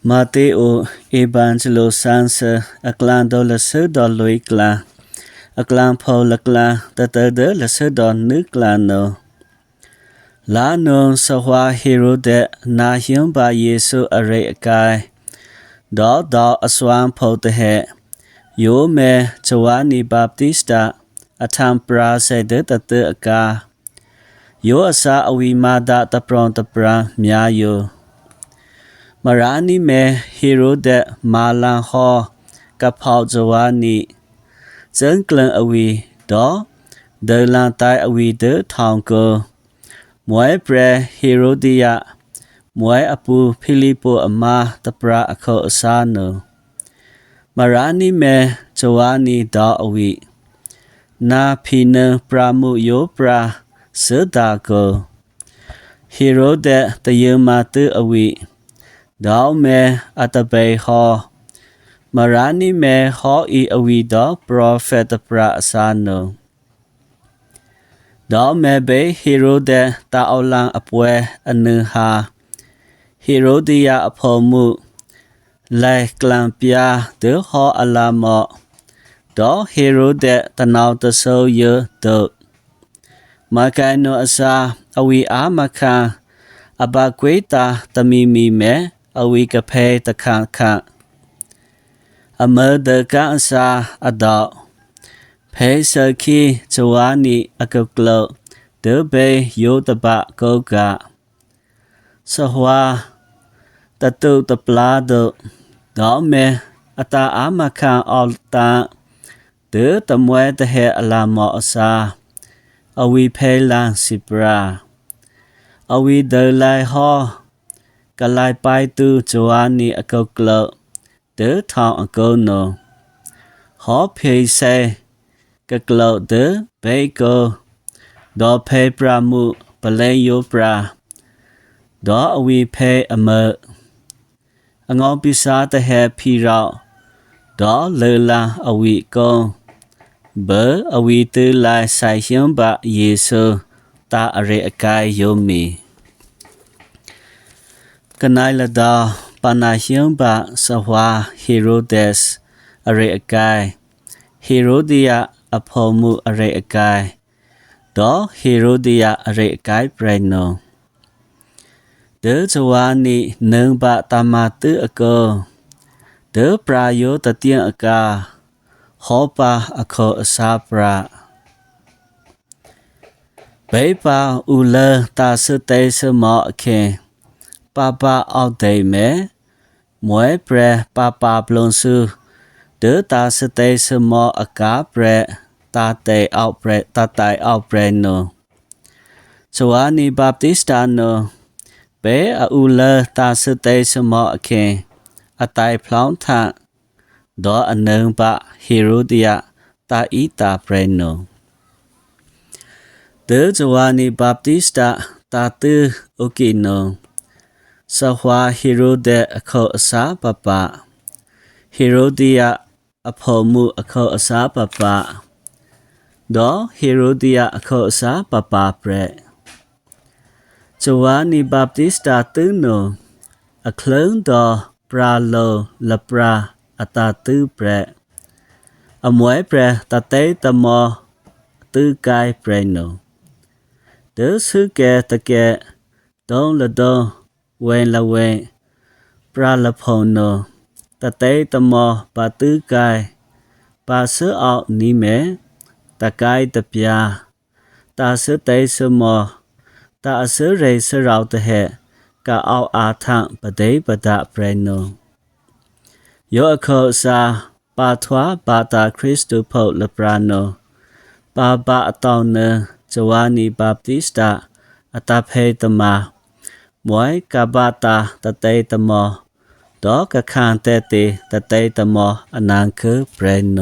ມາເຕໂອ ເອວານເຈໂລ ສາມສິບ ອາກລານໂດລະເຊີດອນລຸຍກລາ ອາກລານເພົາລະກລາ ຕະເຕີເດີລະເຊີດອນນຶກກລາໂນ. ລາໂນ ສະຫວາເຮໂຣເດດ ນາຮຽງບາເຢຊູອາເຣອາກາຍ ດອກດອກອະສວາງໂພຕະແຮ ໂຢແມ ຈະວານີບາບຕິສຕາ ອະທຳປາໄຊເດີຕະເຕີອາກາ ໂຢອາສາອະວີມາດາຕະປຣອງຕະປຣາມຍາໂຍ. ມາຣານີແມ ເຮໂຣເດດ ມາລາງຫໍ ກະເພົາຈະວານີ ເຈີງເກິ່ງອະວີ ດອກ ເດີລາງຕາຍອະວີເດີທອງໂກ ມວຍແປຣເຮໂຣດີຍາ ມວຍອະປູຟີລິໂປອາມາຕະປຣາອະໂຄອາຊາໂນ. ມາຣານີແມ ຈະວານີດອກອະວີ ນາພີເນີປາມຸໂຢປຣາເຊີດາໂກ ເຮໂຣເດດຕະເຢີມາຕື້ອະວີ ດອກແມອາຕະເບຫໍ ມາຣານີແມຫໍອີອະວີດອກປຣອເຟດຕະປຣາອາຊາໂນ. ດອກແມເບເຮໂຣເດດຕາອອລາງອະປວຍອະເນີຮາ ເຮໂຣດີຍາອະໂພມຸ ໄລກລາມປຽເດີຫໍອາລາມໍ ດອກເຮໂຣເດດຕະໜອວຕະໂຊເຢີໂຕ ມາໄກໂນອາຊາ ອະວີອາມາຄາ ອະບາເກຕາຕະມີມີແມ ອະວີກະເພຕະຄາຄາ ອະເມີເດີກາອາຊາອະດອກ ເພເຊີຄີ ຈະວານີອາໂກໂກລ ເດີເບໂຢຕະບະໂກກາ ສະຫວາ ຕະຕຸຕະປລາໂດ ດອກແມ ອາຕາອາມາຄາອອລຕາ ເດີຕະມວຍຕະແຮອາລາມໍອາຊາ ອະວີເພລາງຊິປຣາ ອະວີເດີລາຍຫໍ ກະລາຍປາຍຕູຈະວານີອາໂກໂກລ ເດີທອງອາໂກໂນ ຫໍເພເຊ ກະໂກລເດີເບໂກ ດອກເພປຣາມຸປະເລໂຢປຣາ ດອກອະວີເພອະເມີ ອະງອງປີສາຕະແຮພີຣາວ ດອກເລີລາອະວີໂກ ເບີອະວີຕື້ລາຍສາຍຮຽງບາເຢຊູຕາອາເຣອາກາຍໂຢມີ. ກະໄນລະດາ ປານາຮຽງບາສະຫວາເຮໂຣເດສອາເຣອາກາຍ ເຮໂຣດີຍາອະໂພມຸອາເຣອາກາຍ ດອກເຮໂຣດີຍາອາເຣອາກາຍເປຣໂນ ເດີຈະວານີເນີງບາຕາມາຕື້ອາໂກ ເດີປຣາໂຢຕະຕຽງອາກາ ຫໍປາອາໂຄອາຊາປຣາ ເບປາອູເລີຕາເຊເຕເຊມໍອາເຄ ປາປາອອກເດແມ ມວຍແປຣ ປາປາບລົງຊູ ເດີຕາເຊເຕເຊມໍອາກາແປຣ ຕາເຕອອກແປຣ ຕາໄຕອອກແປຣໂນ ຈະວານີບາບຕິສຕາໂນ ເປອາອູເລີຕາເຊເຕເຊມໍອາເຄ ອາໄຕພລອງທາ ດອກອະເນີງບາເຮໂຣດີຍາຕາອີຕາເປຣໂນ ເດີຈະວານີບາບຕິສຕາຕາຕື້ໂອກິໂນ ສະຫວາເຮໂຣເດດອາໂຄອາຊາປາປາ ເຮໂຣດີຍາອະໂພມຸອາໂຄອາຊາປາປາ ດອກເຮໂຣດີຍາອາໂຄອາຊາປາປາເປຣ ຈະວານີບາບຕິສຕາຕື້ໂນ ອາເຄີງດອກປຣາໂລລະປຣາອາຕາຕື້ເປຣ ອາມວຍເປຣຕາເຕຕະມໍຕື້ກາຍເປຣໂນ ເດີຊືແກຕະແກ ດົງລະດົງ ເວລະເວ ປຣາລະໂພໂນ ຕາເຕຕະມໍປາຕື້ກາຍ ປາເຊີອອກນີແມ ຕາກາຍຕະປຽ ຕາເຊີເຕເຊີມໍ ຕາອາເຊີເຣເຊີຣາວຕະແຮ ກາອອກອາທັງປະເດປະດາເປຣໂນ ໂຢອາໂຄອາຊາ ປາທວາ ປາຕາຄຣິສຕູໂພລະປຣາໂນ ປາບາອາຕອງເນີ ຈະວານີບາບຕິສຕາ ອາຕາເພຕະມາ ມວຍກາບາຕາຕະເຕຕະມໍ ດອກກະຄາງແຕເຕຕະເຕຕະມໍອະນາງເຄີເປຣໂນ